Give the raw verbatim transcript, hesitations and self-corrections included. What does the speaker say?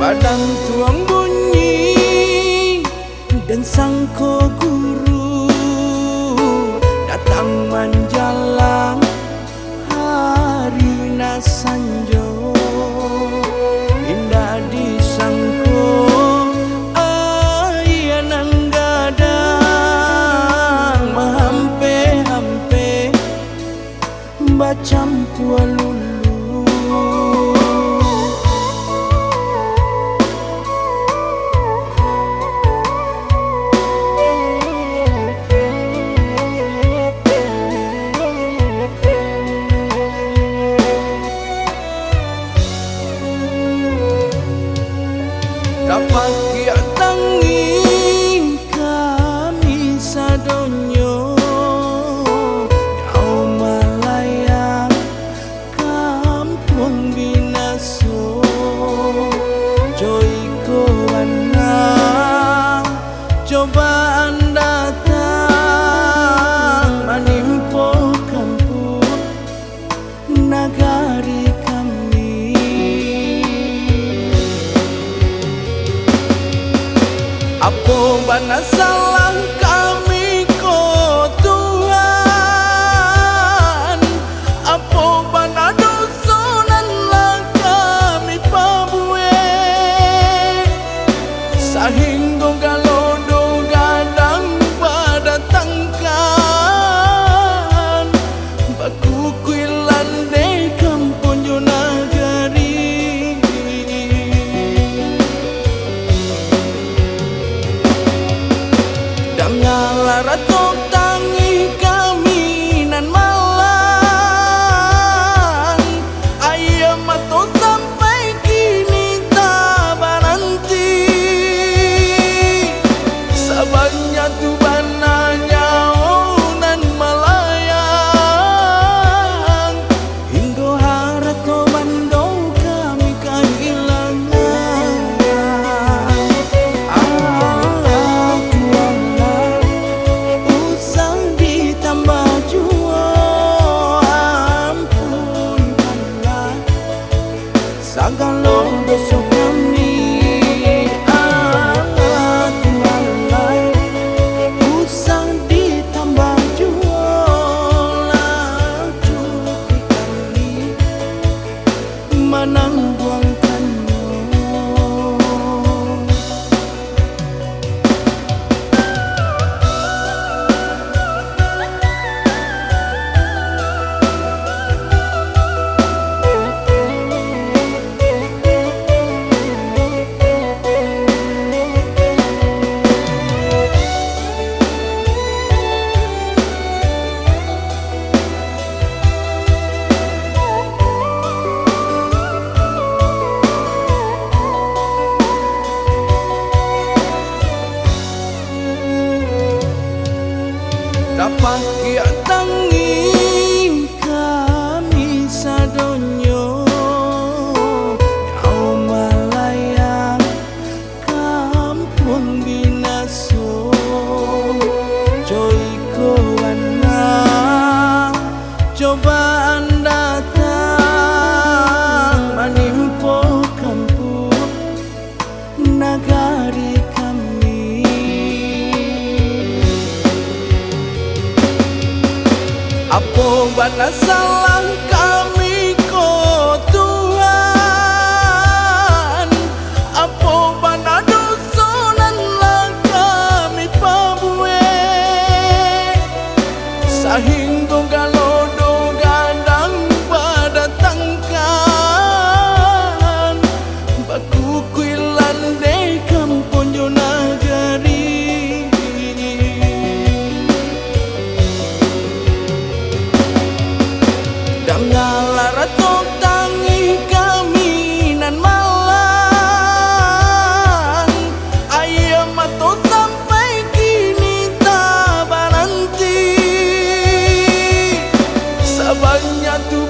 Adan tuang bunyi, den sangko guru datang manjalang hari nan sanjo. Indak disangko aia nan gadang mahampeh-hampeh bacampua lulu. Tapakiak tangih kami sadonyo, nyawa malayang kampuang binaso. Jo iko bana cobaan datang manimpo kampuang nagari kami. Apo bana salah kami ko, Tuhan? Apo bana doso nan lah kami pabuek, sahinggo galo doh gadang badatangkan bakukuilan dek kampuang jo nagari? Dangalah ratok tangih kami nan malang, aia mato sampai kini tabananti. Sabanyak tu bana nyawo nan malayang, hinggo harato bando kami kahilangan. Alah, Tuhanlah, usah ditambah juo, ampunkanlah sagalo doso kami. Alah, Tuhanlah, usah ditambah juo, lah cukuik kami manangguangkannyo. Tapakiak tangih kami sadonyo, nyawo malayang kampuang binaso. Jo iko bana cobaan datang manimpo kampuang nagari kami. Apo bana salah kami ko, Tuhan? Apo bana doso nan lah kami pabuek, sahinggo galo doh gadang badatangkan bakukuilan dek kampuang jo nagari? Dangalah ratok tangih kami nan malang, aia mato sampai kini tabananti. Sabanyak tu